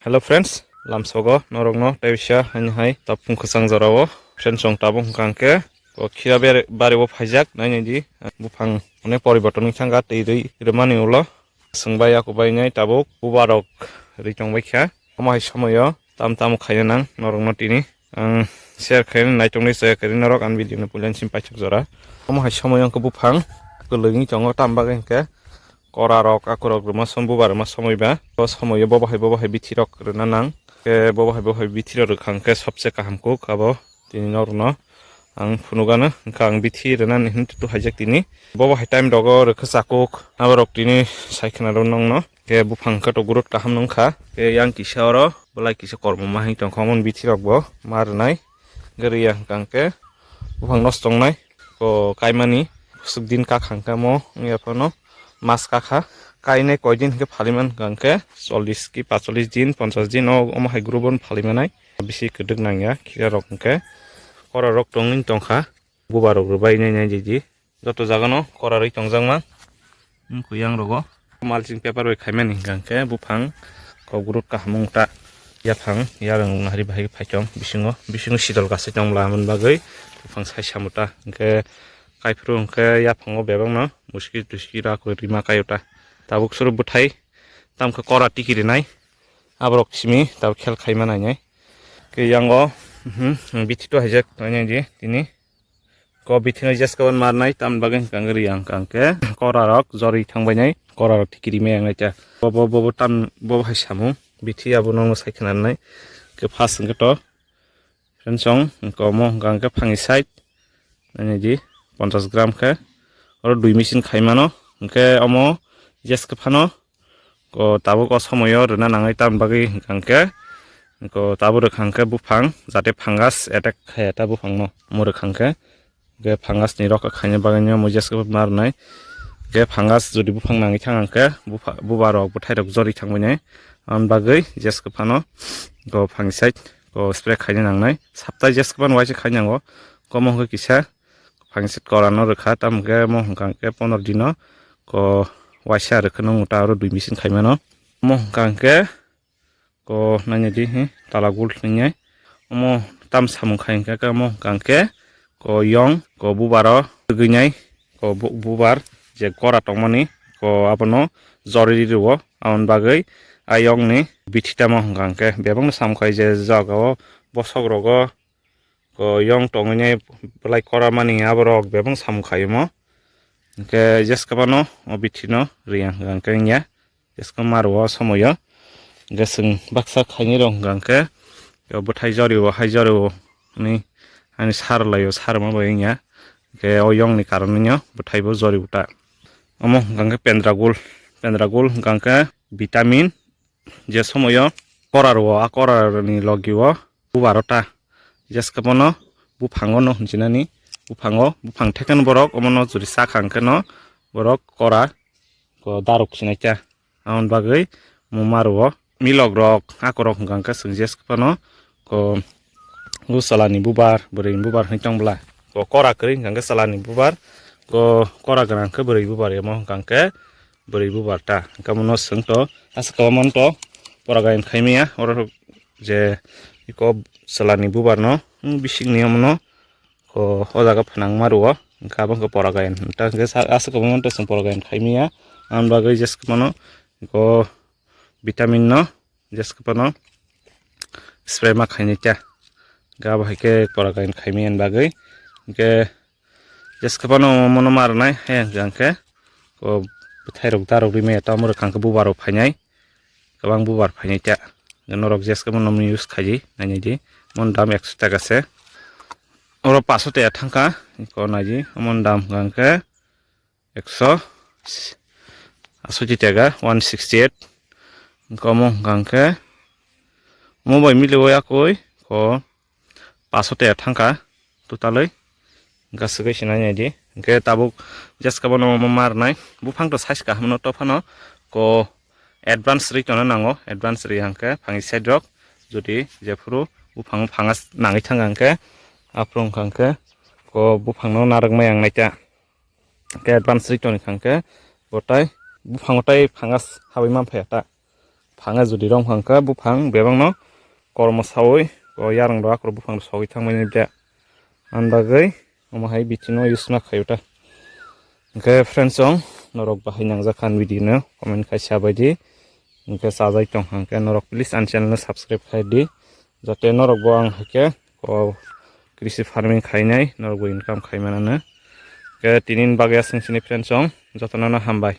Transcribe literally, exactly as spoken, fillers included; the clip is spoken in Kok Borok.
Hello friends, lamsogo norokno tei bisa haini hai tapung kwchang jorao friends chwng tabuk hwnkha hwnkhe o khira bari o phaijak nainai di buphang onek poriborton wngkha hwnkha twi rwi rwmani ulo chwng bai yaku bai nai tabuk bubarok rwi tongbaikha omo hai somoio tam tamo khaina nang norokno tini ang share khaina naitongni chaya kari norok ani video ni puila sim paithak jora omo hai somoio hwnkhe buphang kwlwini tongo tam bagwi hwnkhe Kora rok, akorok rwma som bubar rwma somoi ba. O somoi o bobo hai bobo hai bithi rok rwna nang. Khe bobo hai bobo hai bithi rok rwkha hwnkhe sobse kaham kuk abo tini norokno ang phunukgano. Hwnkha ang bithi rwnani hwn tu haijak tini. Bobo hai time rogo rwkha chakuk. Aborok tini sai khna rw nongno. Khe buphang khe to gurut kaham nungkha. Khe yang kisa oro belai kisa kormo ma hai tongkha omo bithi rok bo ma rwnai. Hwnkhe rwya hwnkha hwnkhe buphang nosto wngnai. Ko kaimani swk din kak hangkhe mo wngya phano mas kakha kainai koi din hwnkhe phaliman hwnkha hwnkhe chollish ki pacholis din ponchas din o omo hai group o phalimanai bisi kwdwk nangya khira rok hwnkhe kora rok tongwi tongkha bubar rok rwbai nai nai di joto jaga no kora rwi tongjakma wngkha yang rogo. Mulching paper bai khaimani hwnkha hwnkhe buphang kok gurut kaham wng ta yaphang yarwng nahari bahai phaitong bisingo bisingo sidol kasai tong lamani bagwi buphang sai samuta hwnkhe kaiphuru hwnkhe yaphango bebakno muski tuski rako rima kaiyota tabuk suru bwthai tamkhe kora tiki rinai aborok simi tabuk khel khaima nainai khe yango bithi to haijak nainai di tini. Ko bithi no jeska ban marnai tamni bagwi hwnkha hwnkhe riyang hwnkha hwnkhe kora rok jorwi thangbainai kora rok tikiri maya wngnai ta bo bo bo tam bo hai samung bithi abo no sai khna nai hwnkhe first hwnkhe to friends chwng hwnkhe omo hwnkha hwnkhe phangni side nai di ponchas gram khe oro dui machine khai mano hwnkhe omo jeska phano Ko tabuk o somoyo rwna nangwi tamni bagwi hwnkha hwnkhe ko tabuk rwkha hwnkhe buphang jate fungus attack khaya ta buphangno omo rwkha hwnkhe hwnkhe fungus ni rokha khaina bagwino omo jeska ma rwnai hwnkhe fungus jodi buphang nangwi thang hwnkhe bupha buba rok bwthai rok jorwi thangbainai aboni bagwi jeska phano ko fungicide ko spray khaina nangnai sapta jeska phano waisa khainango komo hwnkhe kisa. Phangsit kora no rwkha, tamo khe omo hwnkha hwnkhe pondro dino ko waisa rwkhe no ta oro dui machine khai mano. Omo hwnkha hwnkhe ko naina di hi tala gul hinwi. Omo tam samung khai hwnkha khe omo hwnkha hwnkhe ko yong ko bubar o twgwi nai ko bu-, bubar je kora tongmani ko abono jorwi rwo aboni bagwi a yong ni bithi tamo hwnkha hwnkhe bebak no samung khai je jaga o bosok rogo. Ko yong tongwi nai belai kora mani aborok bebak samung khai omo. Hwnkhe jeska phano o bithi no riyang hwnkha hwnkhe wngya jeska ma rwo o somoyo. Hwnkhe chwng baksa khainai rok hwnkha hwnkhe o bwthai jori o hai jori o hwnwi ani sar lai o sar ma bai wngya. Hwnkhe o yong ni karon wngya bwthai bo jori o ta. Omo hwnkha hwnkhe pendra gul, pendra gul hwnkha hwnkhe vitamin. Je somoyo kora rwo, a kora ni logi o bubar o ta jeska phano buphang o no hinjinani buphang o buphang thekeno borok omo no juri sakha hwnkhe no borok kora ko daruk sinai ta aboni bagwi omo ma rwo milok rok akorok hwnkha hwnkhe chwng jeska phano ko o chwla ni bubar bwrwi ni bubar hinwi tong bwla ko kora kwrwi hwnkha hwnkhe chwla ni bubar ko kora gwnang khe bwrwi bubar omo hwnkha hwnkhe. Bwrwi bubar ta hwnkhe omono chwng to aswk kwbangma to pora gayan khai maya oro je iko chwla ni bubar no bising ni omono ko o jaga phnang ma rwo hwnkhe abo hwnkhe pora gayan ta hwnkhe aswk kwbangma to chwng pora gayan khai maya aboni bagwi jeska phano iko vitamin no jeska phano spray ma khainai ta hwnkhe abo hai khe pora gayan khai maya ni bagwi hwnkhe. Jeska phano omono ma rwnai, hai hwnkha hwnkhe o bwthairok darok rimaya tamo rwkha hwnkhe bubarok phainai, kwbang bubar phainai ta. Norok jeska phano use khaidi, nainai di. Mon dam ekso taka se. Oro paso taka thangkha, ko naidi, omon dam hwnkha hwnkhe ekso asoti taka, one sixty eight. Hwnkhe omo hwnkha hwnkhe, omo bai milio yakui, ko paso taka thangkha totaloi. Hwnkhe swkhe sinai naidi. Hwnkhe tabuk jeska bono omo ma rwnai. Buphang to size kaham no to phano ko advance rwi tongna nango. Advance rwi hwnkhe phangni side rok jodi jephuru buphang phanga nangwi thangkha hwnkhe aphuru wngkha hwnkhe ko buphang no narwkmai ang naita. Hwnkhe advance rwi tongkha hwnkhe bo tai buphango tai phanga habwi manphaiya ta. phanga jodi rok hwnkha buphang bebakno kormo sawi o yarang rok akhoro buphang sogwi thangmani de. Ang bagwi omo hai bichino use ma khayo ta. Hwnkhe friends song, norok bahai nangjak khan video no comment khai sa bai di. Hwnkhe chajai tong hwnkhe norok please ani channel no subscribe khai di. Jate norok bo ang haikhe o krishi farming khainai norok bo income khai manano. Hwnkhe tinin bagwi aswng sini friends song, jotono no hambai.